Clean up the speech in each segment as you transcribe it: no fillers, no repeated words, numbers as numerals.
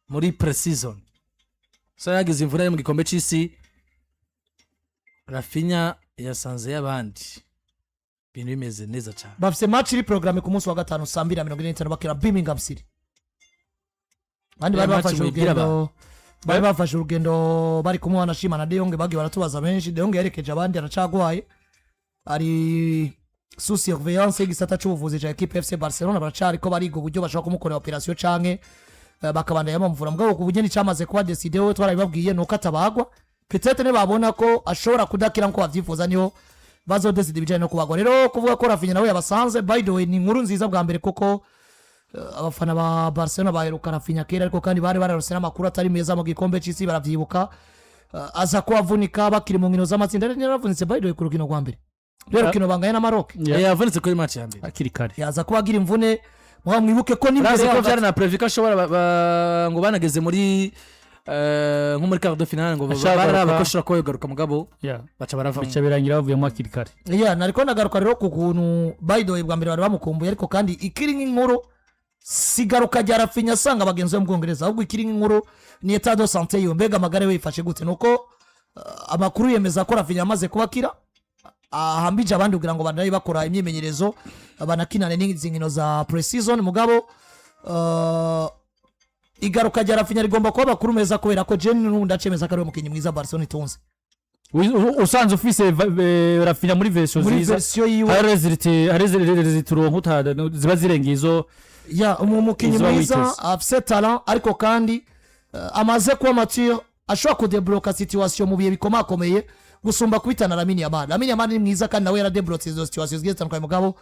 Muri pre-season so yagize imvune ari mu gikombe c'isi. Raphinha yasanze y'abandi, ibintu bimeze neza cyane. Bafise match iri programmée ku munsi wa gatanu saa 2:45, bakina Birmingham City. Abandi bari Ya match bafashe muyibwira. urugendo, bari bafashe urugendo, bari kumwe wanashima na De Jong. Bagiye baratubaza benshi. De Jong yerekeje abandi, aracagwaye, ari sous surveillance y'igisata c'ubuvuzi ca équipe FC Barcelona. Baracariko bariga uburyo bashobora kumukorera operation canke bakabandanya bamuvura. Mugabo ku buryo nicamaze kuba décidé, we twarabibabwiye, nuko atabagwa. Peut-être nibabona ko ashobora kudakira nkuko bavyifuza, niho bazodesida ibijanye no kubagwa. Rero kuvuga ko Raphinha nawe yabasanze, by the way, ni inkuru nziza bwa mbere, kuko abafana ba Barcelona baheruka Raphinha kera, ariko kandi bari bararose n'amakuru atari meza mu gikombe c'isi, baravyibuka. Aza kubavunika bakiri mu nkino z'amatsinda. Yari yaravunitse, by the way, ku rukino rwa mbere rero, rukino banganya na Maroc. Yavunitse kuri match ya mbere. Hakiri kare. Yaza kuba agira imvune. Muba mwibuke ko n'imbere Urazi ko yaho vyari na prévu ko ashobora ngo banageze muri nko muri quart de finale ngo Ashaka bararaba kugaruka. ko ashobora kuba yogaruka, mugabo baca baravamo. Bica birangira bavuyemo hakiri kare. Yeah, nariko nagaruka rero ku kuntu, by the way, bwa mbere bari bamukumbuye, ariko kandi ikiri nk'inkuru sigaruka rya Raphinha asanga bagenzi be mu Bwongereza, ahubwo ikiri nk'inkuru ni état de santé yiwe. Mbega amagara we yifashe gute? Nuko amakuru yemeza ko Raphinha yamaze kuba akira, ahambije abandi kugira ngo bandanye bakora imyimenyerezo, banakinane n'izi nkino za pre-season. Mugabo igaruka rya Raphinha rigomba kuba amakuru meza, kubera ko je n'ubundi acemeza ko ari we mukinnyi mwiza Barcelona itunze. Usanze ufise Raphinha muri version muri nziza, version yiwe, hari résultat, hari résultat uronka ziba zirenga izo ya umukinnyi izo mwiza witeze. Afise talent, ariko kandi amaze kuba mature, ashobora kudebloka situation mu bihe bikomakomeye gusumba kubitana Lamine Yamal. Lamine Yamal ni mwiza kandi nawe yaradeblotse izo situation zigiye zitandukanye, mugabo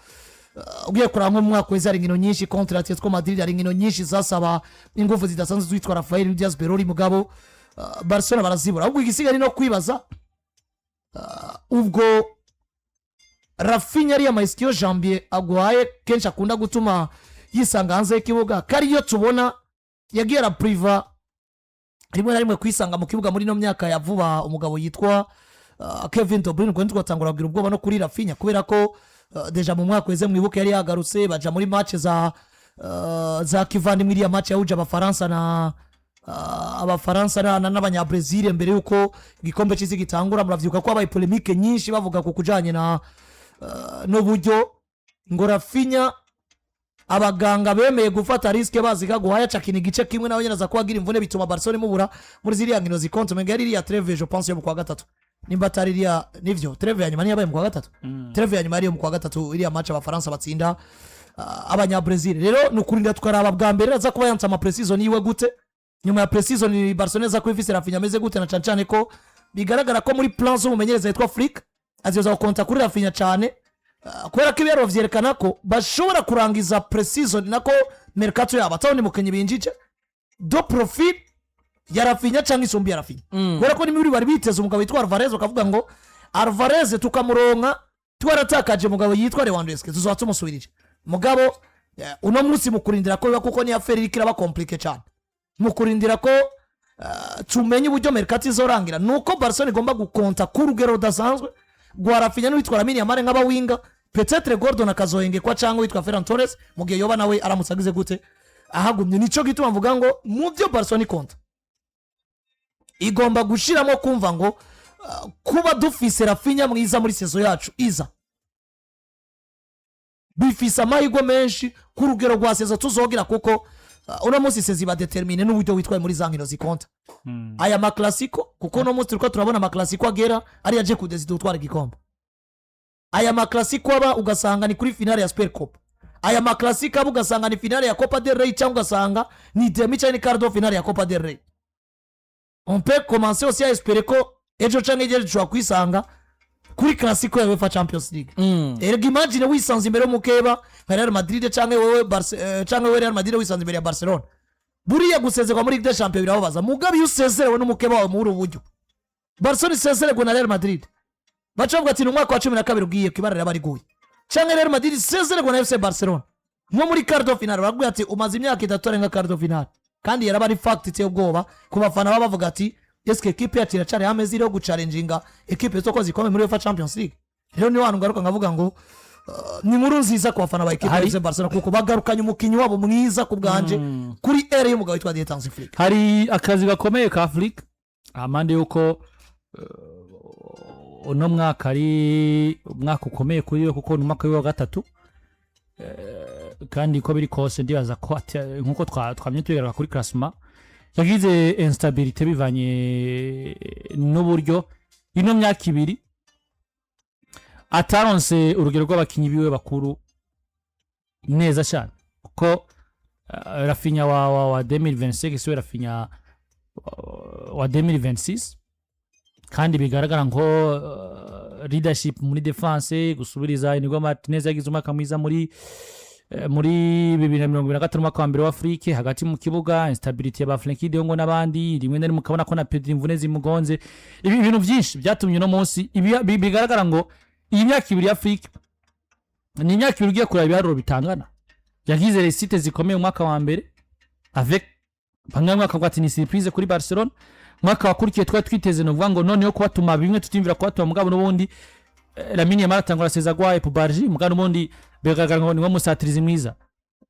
ugiye kuraba nko mu mwaka weze hari inkino nyinshi contre Atletico Madrid, hari inkino nyinshi zasaba ingufu zidasanzwe zitwa Rafael Diaz Berori, mugabo Barcelona barazibura. Ahubwo igisigaye ni no kwibaza ubwo Raphinha ariya ma ischio-jambiers agwaye kenshi akunda gutuma yisanga hanze y'ikibuga, ko ariyo tubona yagiye arapriva rimwe na rimwe kwisanga mu kibuga muri ino myaka ya vuba umugabo yitwa Kevin De Bruyne. Ubwo twatangura kugira ubwoba no kuri Raphinha, kubera ko déjà mu mwaka weze mwibuke yari yagarutse, baja muri match za kivandimwe, iriya match yahuje Abafaransa na n'Abanyabrezil mbere yuko igikombe cy'isi gitangura. Muravyibuka ko habaye polémique nyinshi bavuga ku kujanye na n'uburyo ngo Raphinha abaganga bemeye gufata risque bazi ko aguhaye, acakina igice kimwe, nawe nyine aza kuba agira imvune, bituma Barcelona imubura muri ziriya nkino zikonte. Umenga yari iriya trêve, je pense, yo mu kwa gatatu, nimba atari iriya. Nivyo, trêve ya nyuma niyo yabaye mu kwa gatatu. Trêve ya nyuma yari iyo mu kwa gatatu, iriya match Abafaransa batsinda Abanyabrezil. Rero ni ukurinda tukaraba bwa mbere aza kuba yanse ama pre-season yiwe gute, nyuma ya pre-season Barcelona iza kuba ifise Raphinha ameze gute, na cane cane ko bigaragara ko muri plan z'umumenyereza yitwa Flick aziza gukonta kuri Raphinha cane, kubera ko ibiharuro vyerekana ko bashobora kurangiza pre-season, nako mercato yabo, atawundi mukinyi binjije de profil ya Raphinha cyangwa isumbi ya Raphinha, kubera ko nimuri bari biteze umugabo witwa Alvarez, bakavuga ngo Alvarez tukamuronka twaratakaje umugabo yitwa Lewandowski, tuzaba tumusubirije. Mugabo uno munsi mu kurindira ko biba, kuko ni affaire iriko iraba compliquée cyane, mu kurindira ko tumenye uburyo mercato izorangira, nuko Barcelona igomba gukonta ku rugero rudasanzwe rwa Raphinha n'uwitwa Lamine Yamal nk'aba winger, peut-être Gordon akazohengekwa cyangwa uwitwa Ferran Torres mu gihe yoba nawe aramutse agize gute ahagumye. Nico gituma mvuga ngo mu byo Barcelona ikonta igomba gushiramo kumva ngo kuba dufise Raphinha mwiza muri saison yacu iza bifise amahirwe menshi ku rugero rwa saison tuzogira, kuko uno munsi saison iba déterminée n'uburyo witwaye muri za nkino zikonta, aya ma clasico, kuko uno munsi turiko turabona ama clasico agera ariyo aje kudesida gutwara igikombe. Aya ma clasico aba ugasanga ni kuri finale ya Super Cup, aya ma clasico aba ugasanga ni finale ya Copa del Rey, cyangwa ugasanga ni demi cyangwa ni quart de finale ya Copa del Rey. On peut commencer aussi à espérer ko ejo canke ejo dushobora kwisanga kuri clasico ya UEFA Champions League. Erega imagine wisanze imbere y'umukeba nka Real Madrid, canke wewe canke wewe Real Madrid wisanze imbere ya Barcelona. Buriya gusezerwa muri Ligue des Champions birababaza, mugabe iyo usezerewe n'umukeba wawe muri ubu buryo, Barcelona isezererwe na Real Madrid, baca bavuga ati ni umwaka wa 12 ugiye ku ibara riraba riguye, canke Real Madrid isezererwe na FC Barcelona nko muri quart de finale, baravuga ati umaze imyaka 3 arenga quart de finale. Kandi yaraba ari fact iteye ubwoba ku bafana baba bavuga ati eske ekipe yacu iracari hameze iriho gucalenjinga ekipe zoko zikomeye muri UEFA Champions League? Rero niyo hantu ngaruka nkavuga ngo Ni inkuru nziza ku bafana ba ekipe Hari- ya FC Barcelona, kuko bagarukanye umukinnyi wabo mwiza ku bwanje kuri ère y'umugabo witwa Dieter Hansi Flick. Hari akazi gakomeye ka Flick amande yuko uno mwaka ari umwaka ukomeye kuri we, kuko ni umwaka wiwe wa gatatu. Kandi uko biri kose ndibaza ko nkuko twamye tubigaragara kuri classement, yagize instabilité bivanye n'uburyo ino myaka 2 ataronse urugero rw'abakinyi biwe bakuru neza cyane, kuko Raphinha wa 2025 siwe Raphinha wa 2026. Kandi bigaragara ngo leadership muri défense, gusubiriza Inigo Martinez yagize umwaka mwiza muri 2025, umwaka wa mbere wa Afrique. Hagati mu kibuga, instabilité ya ba Frenkie de Jong n'abandi, rimwe na rimwe ukabona ko na Pedri imvune zimugonze. Ibi bintu byinshi byatumye uno munsi bigaragara ngo iyi myaka 2 ya Afrique ni imyaka 2 ugiye kureba ibiharuro bitangana. Yagize réussite zikomeye umwaka wa mbere avec bamwe mwaka ngo ati ni surprise kuri Barcelona. Mwaka wakurikiye twari twiteze, novuga ngo noneho kubatuma bimwe tutimvira kubatuma, mugabo n'ubundi Lamine Yamal atangura seza agwaye Pubarji, mugabo n'ubundi bigaragara ngo niwe musatirizi mwiza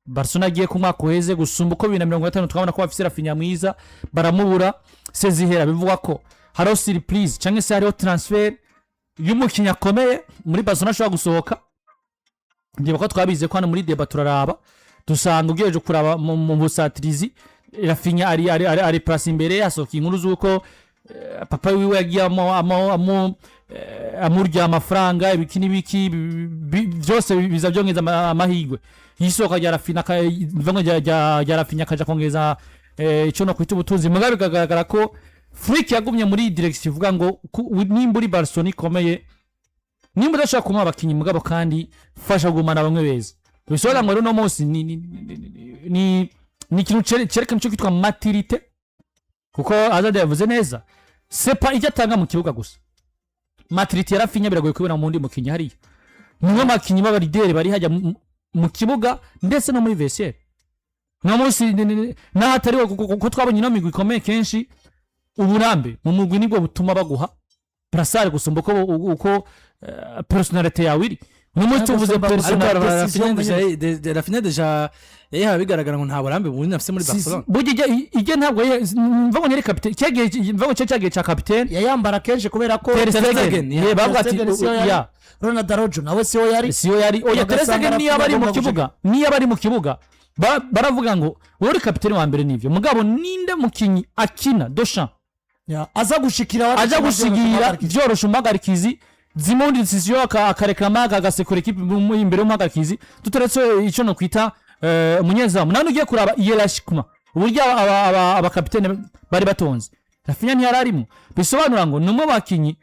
Barcelona agiye ku mwaka uheze gusumba uko 2050. Twabona ko bafise Raphinha mwiza, baramubura sezihera. Bivugwa ko hariho surprise cyangwa se hariho transfer y'umukinnyi akomeye muri Barcelona ashobora gusohoka. Ndibuka ko twabize ko hano muri débat turaraba, dusanga ugejeje kuraba mu busatirizi, Raphinha ari place imbere. Hasohoka inkuru z'uko papa wiwe yagiye amurya amafaranga, ibiki n'ibiki, byose biza byongeza amahirwe y'isohoka rya Raphinha, mvuga ngo rya Raphinha akaja kongeza ico no kwita ubutunzi. Mugabo bikagaragara ko Flick yagumye muri direction ivuga ngo nimba uri Barcelona ikomeye, nimba udashobora kumuha abakinnyi, mugabo kandi fasha kugumana bamwe beza. Bisobanura ngo rero uno munsi ni ikintu cerekana icyo kitwa maturité, kuko Azade yavuze neza, c'est pas icyo atanga mu kibuga gusa. Maturité ya Raphinha biragoye kubona mu wundi mukinnyi. Hariya nimwe mu bakinnyi b'aba leader bari hajya mu kibuga ndetse no muri vestiaire. No munsi n'aho atari we, kuko twabonye ino migwi ikomeye, kenshi uburambe mu mugwi nibwo butuma baguha brassard gusumba uko personnalité yawe iri. Uno munsi tuvuze Gusumba- Ariko personnalité. Decision. Raphinha déjà yayihawe bigaragara ngo nta burambe bunini afise muri Barcelona. Burya ijya ntabwo mva ngo nyeri kapitene cyagiye, mva ngo cyo cyagiye cya kapitene. Yayambara kenshi kubera ko Ter Ter Stegen. Stegen, yeah. Yeah, bavuga Ter ati Stegen siyo yari. Ya. Ronald Araujo nawe siyo yari. Siyo yari, oya. Ter Ugasanga Stegen niyo aba ari mu Raphinha kibuga, niyo aba ari mu kibuga, baravuga ngo wowe uri kapitene wa mbere, nivyo, mugabo ninde mukinyi akina dosha Ya, aza gushikira aja gusigira byorosha umuhagarikizi, zimwe muri décision akarekama, agasekura ekipe imbere y'umuhagarikizi, tutaretse icyo no kwita umunyezamu. Nawe ugiye kuraba hiérarchiquement uburyo abakapitene bari batonze, Raphinha ntiyari arimo. Bisobanura ngo ni umwe mu bakinyi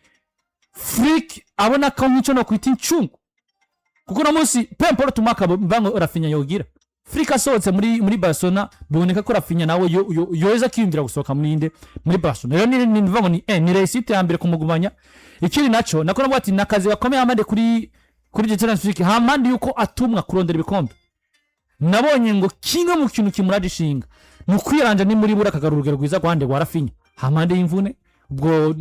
Flick abona ko nk'icyo no kwita incungu, kuko uno munsi peu importe umwaka mva ngo Raphinha yogira, Flick asohotse muri Barcelona, biboneka ko Raphinha nawe yoza akiyumvira gusohoka muri inde, muri Barcelona. Rero ni mvuga ngo ni réussite ya mbere kumugumanya. Ikindi naco nako navuga ati nakazi gakomeye hamande kuri Dieter Flick, hamande yuko atumwa kurondera ibikombe. Nabonye ngo kimwe mu kintu kimuraje ishinga ni ukwiranja ni muri bura akagarura urugero rwiza rwande rwa Raphinha hamande y'imvune ubwo.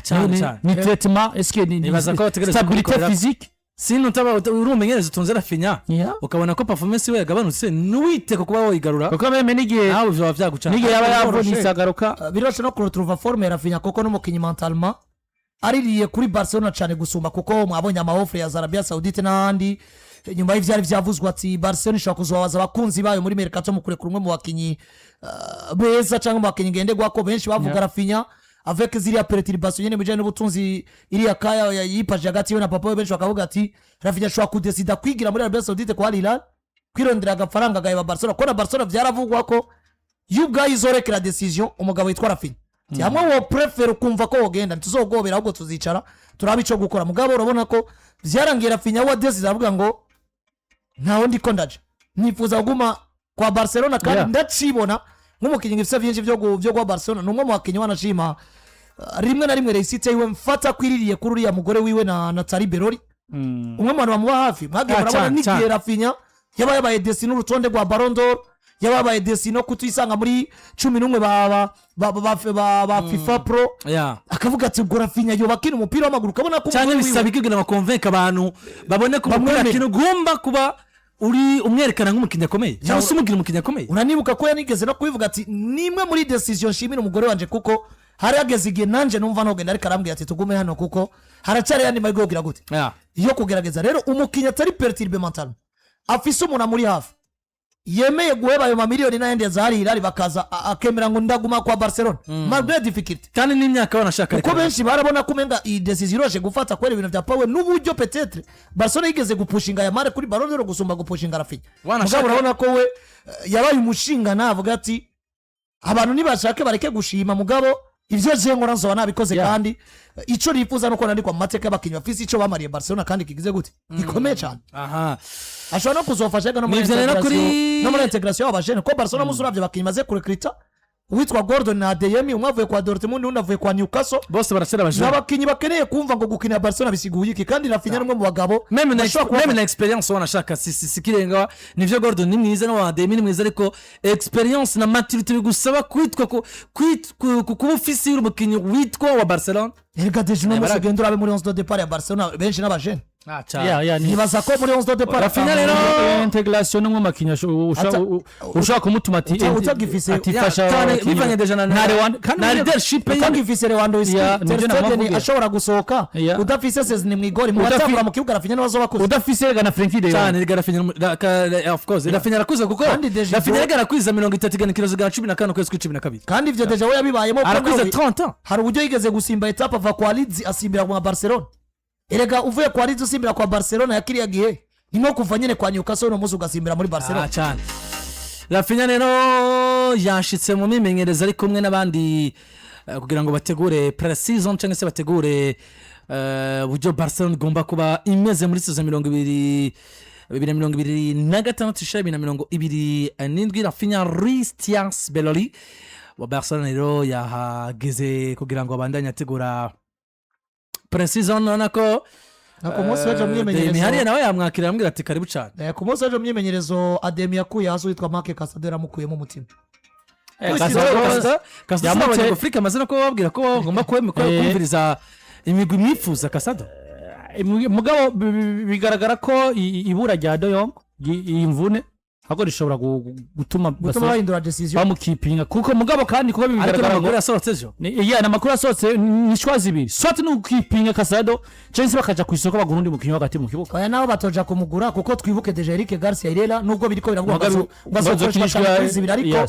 Cyane, cyane. Ni traitement, est-ce que ni Nibaza ko bategereza stabilité kubikorera. physique. Sino utaba uri umumenyereza utunze Raphinha, ukabona ko performance we yagabanutse, ntiwite ku kuba wayigarura. Kuko même n'igihe Nawe byaba byagucana. n'igihe yaba Biroroshe. yavunitse agaruka. Biroroshe no kuretrouva forme ya Raphinha, kuko n'umukinnyi mentalement aririye kuri Barcelona cyane gusumba, kuko mwabonye ama offre ya za Arabia Saudite n'ahandi nyuma y'ivyari vyavuzwe ati Barcelona ishobora kuzobabaza abakunzi bayo muri mercato mu kurekura umwe mu bakinyi beza cyangwa mu bakinyi ngenderwako benshi bavuga. Raphinha avec ziriya perturbation nyene mu bijanye n'ubutunzi, iriya kaya yipaje hagati yiwe na papa we, benshi bakavuga ati Raphinha ashobora kudesida kwigira muri Arabia Saudite kwa Al Hilal, kwirondera agafaranga, agaheba Barcelona, kuko na Barcelona vyaravugwa ko yo ubwayo izorekera décision umugabo witwa Raphinha. Ati, hamwe wo préfère ukumva ko wogenda, ntituzogobera, ahubwo tuzicara turabe ico gukora. Mugabo urabona ko vyarangiye Raphinha wa décide aravuga ngo ntawe ndiko ndaja, nifuza kuguma kwa Barcelona kandi ndacibona nk'umukinnyi ngifise vyinshi vyo guha Barcelona. Ni umwe mu bakinnyi wanashima rimwe na rimwe réussite yiwe mfata kwiririye kuri uriya mugore wiwe na Nathalie Berori, umwe mu bantu bamuba hafi. Mwagiye murabona n'igihe Raphinha yaba yabaye déçu n'urutonde rwa Ballon d'Or, yaba yabaye déçu no kutisanga muri 11 ba FIFA Pro. Akavuga ati ubwo Raphinha yoba akina umupira w'amaguru, ukabona ko Cyangwa umugore bisaba wiwe iki kugira ngo convaincre abantu babone ko umupira Bamwemere. akina ugomba kuba uri umwerekana nk'umukinnyi akomeye, cyangwa se umugira umukinnyi akomeye. Uranibuka ko yanigeze no kubivuga ati: "Nimwe muri décision nshimira umugore wanje, kuko hari hageze igihe nanje numva ntogenda, ariko arambwira ati tugume hano kuko haracyari yandi mahirwe yo kugira gute, yo kugerageza." Rero umukinnyi atari perturbé mentalement, afise umuntu amuri hafi, yemeye guheba ayo mamiliyoni n'ayandi yazahari bakaza akemera ngo ndaguma kwa Barcelona malgré difficulté. Kandi n'imyaka wanashaka. Kuko benshi barabona ko umenga iyi décision iroshe gufata kubera ibintu bya power n'uburyo peut-être Barcelona yigeze gupushinga Yamal kuri Ballon d'Or gusumba gupushinga Raphinha. Mugabo urabona ko we yabaye umushinga, navuga ati abantu nibashake bareke gushima, mugabo ivyo je nkora nzoba nabikoze. Kandi ico nifuza nuko nandikwa mu mateka y'abakinnyi bafise ico bamariye Barcelona kandi kigize gute, gikomeye cyane. Ashobora no kuzofasha no muri Nivyo rero intégration, no muri intégration y'abajene, ko Barcelona muzi uravye abakinnyi maze kurekrita, uwitwa Gordon na Adeyemi, umwe avuye kwa Dortmund, undi avuye kwa Newcastle. Bose baracera abajene. N'abakinnyi bakeneye kumva ngo gukinira Barcelona bisiguye iki, kandi Raphinha ni umwe mu bagabo même na bashobora même kubafasha. Na expérience wanashaka si kirenga. Nivyo, Gordon ni mwiza no Adeyemi ni mwiza, ariko expérience na maturité bigusaba kwitwa kuba ufise uri umukinnyi witwa wa Barcelona. Erega déjà uno Eh, munsi ugenda urabe muri 11 de départ ya Barcelona, benshi n'abajene. Cyane. Ya, Nibaza ko muri 11 de départ Raphinha rero intégration n'umwe mu bakinnyi ushobora kumutuma ati utagifise- ati fasha cyane abakinnyi. bivanye déjà na Na kandi na leadership ye. Utagifise Lewandowski, Ya, Ter nibyo Stegen namuvugira. ashobora gusohoka, udafise Szczesny mw'igori mu batangura mu kibuga, Raphinha niwe azoba akuze. Udafise rega na Frenkie de Jong. Cyane rega Raphinha of course Raphinha arakuze, kuko Kandi déjà Raphinha ibyo rega arakwiza 30 igenekerezo rya 15 ukwezi kwa 12. Kandi ivyo déjà we yabibayemo, kuko Arakwiza 30 ans. Hari uburyo yigeze gusimba étape ava kwa Leeds asimbira kwa Barcelona. Erega uvuye kwa Leeds usimbira kwa Barcelona ya kiriya gihe ni nko kuva nyine kwa Newcastle uno munsi ugasimbira muri Barcelona. Cyane. Raphinha rero yashitse mu mimenyerezo ari kumwe n'abandi kugira ngo bategure pre-season cyangwa se bategure uburyo Barcelona igomba kuba imeze muri saison mirongo ibiri 2026 ishira 2027. Raphinha Ristians Belloli wa Barcelona rero yahageze kugira ngo abandanye ategura pre-season. Urabona ko Na ku munsi w'ejo Demi myimenyerezo hariya nawe yamwakira, aramubwira ati karibu cyane. Ku munsi w'ejo myimenyerezo Adeyemi yakuye hasi uwitwa Marc Casado, yaramukuyemo umutima. Casado Casado yamutse ngo Flick amaze no kubabwira ko bagomba kumviriza imigwi mwifuza Casado. Mugabo bigaragara ko ibura rya De Jong, iyi mvune ahubwo rishobora gutuma gutuma bahindura décision. Bamukipinga, kuko mugabo kandi kuko Ariko bigaragara n'amakuru ngo yasohotse ejo. Ya, ni amakuru yasohotse, ni choix zibiri: soit ni ukipinga Casado, cyangwa se bakaja ku isoko bagura undi mukinnyi wo hagati mu kibuga. Oya, naho batoja kumugura, kuko twibuke déjà Eric Garcia Irera, nubwo biriko biravugwa ngo Mugabo bazokoreshwa bazokinishwa cyane kuri zibiri, ariko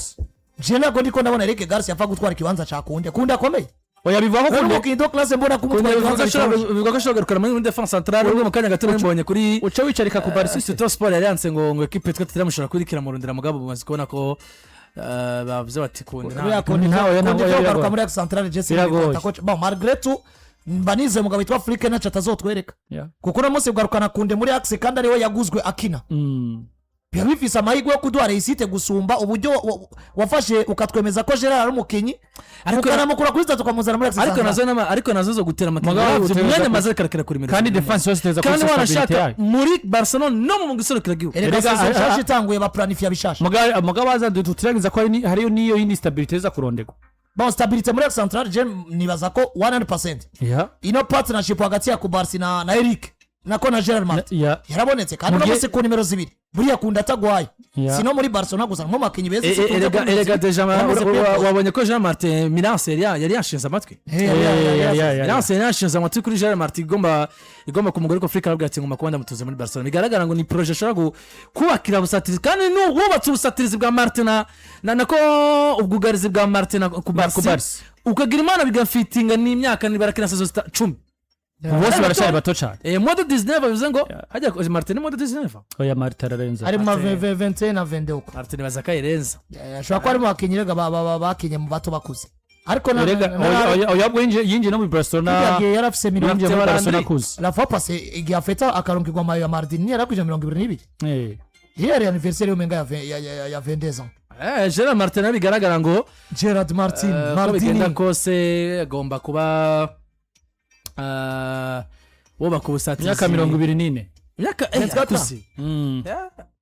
je ntabwo ndiko ndabona Eric Garcia apfa gutwara ikibanza ca Kounde. Kounde akomeye. Oya, bivuga ko Rero Kounde umukinnyi de classe mbona kumutwara Bivuga ikibanza ko ashobora bitoroshe. Bivuga ko ashobora kugarukana muri défense centrale, ubwo mu kanya gato mbonye kuri uca wicarika ku Barca. Tutto Sport yari yanditse ngo équipe twe turamushobora kurikira murundira, mugabo bumaze kubona ko bavuze bati Kounde Buriya Kounde Ntawe, Kounde ntawe, kugaruka biragoye. muri axe centrale Jesse Biragoye. Bikota coach. Bon, malgré tout mba nizeye umugabo witwa Flick ntaco atazotwereka, kuko uno munsi kugarukana Kounde muri axe kandi ariwe yaguzwe akina, biba bifise amahirwe yo kuduha réussite gusumba uburyo wafashe ukatwemeza ko Gerard ari umukinyi, ukanamukura kuri zitatu ukamuzana muri axe Ariko centrale. nazo ariko nazo zo gutera amakinnyi Mugabo uravye utegereza umwanya amaze karakara kuri mirongo kandi ine. défense yose iteza Kandi kuri stabilité wanashaka yayo. muri Barcelona no mu giserukiragihugu. Erega Erega, saison nshasha itanguye baplanifiya bishasha. Mugabo aza tutirengeza ko hariyo n'iyo yindi stabilité iza kurondegwa. Bon, stabilité muri axe centrale je nibaza ko 100% ino partnership hagati ya Cubarsi na Eric nako na Gerard Martin yarabonetse, kandi uno munsi ku nimero zibiri buriya Kounde atagwaye, si no muri Barcelona gusa, nko mu bakinnyi beza si tuzi ko Erega déjà bamaze kwiyemeza. Wabonye ko Jean Martin Milan yari yashinze amatwi. Milan yari yashinze amatwi kuri Jean Martin, igomba kumugura, ariko Flick arabwira ati ngomba kuba ndamutuze muri Barcelona. Bigaragara ngo ni projet ashobora kubakira busatirizi, kandi wubatse ubusatirizi bwa Martin na nako ubwugarizi bwa Martin na Cubarsi, Cubarsi. ukagira imana bigafitinga n'imyaka nibarakina saison 10. Bose baracyari bato cyane. Moins de 19, bivuze ngo hajya Martin ni moins de 19. Oya, Martin ararenze. Ari mu ma 21 na 22 uko. Martin bazakayirenza. Ashobora kuba ari mu bakinnyi rega bakinye mu bato bakuze, ariko Erega oya, ahubwo yinjiye no muri Barcelona. Kiriya gihe yari afise mirongo Yinjiye muri Andri. Barcelona akuze. La fois passée igihe afeta akaronkirwa mayo ya Maldini yarakwije 22. Iyo yari anniversaire y'umenga ya 22 ans. Gerard Martin nawe bigaragara ngo Gerard Martin uko bigenda Maldini kose agomba kuba wubaka ubusatirizi. Imyaka 24. Imyaka 24. akuze.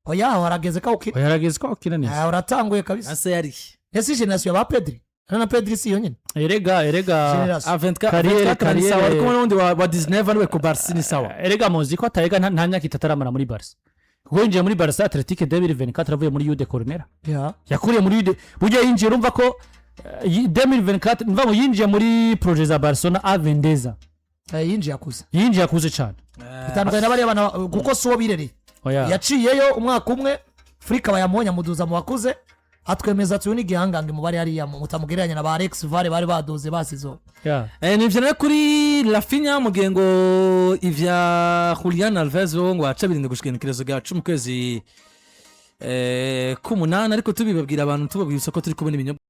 Oya, warageze ko ukina. Oya, yarageze ko akina neza. Uratanguye kabisa. Ase yari Ese génération ya ba Pedri Na Pedri si yo nyine. Erega Generation. Ah, 24. Carrière, 24 ni sawa. carrière. Ari kumwe n'uwundi wa 19 ariwe Cubarsi, ni sawa. Erega muzi ko atarega nta myaka 3 aramara muri Barca, kuko yinjiye muri Barca Athletic 2024 avuye muri UD Cornera. Yakuriye muri UD. Burya yinjiye, urumva ko 2024 mva ngo yinjiye muri projet za Barcelona a 22. Yinjiye akuze. Yinjiye akuze cyane. Bitandukanye n'abariya bana, kuko si uwo birereye. Oya. Yaciyeyo umwaka umwe, Flick aba yamuonye, amuduza mu bakuze, atwemeza ati uyu ni igihangange mu bari hariya, mutamugereranya na ba Alex Vare bari baduze basizo. Nivyo nayo kuri Raphinha, mu gihe ngo ivya Julian Alvarez wo ngo aca birinde gushika igenekerezo rya 10 kwezi k'umunani, ariko tubibabwira abantu, tubabwira isoko turi kubona ibinyobwa.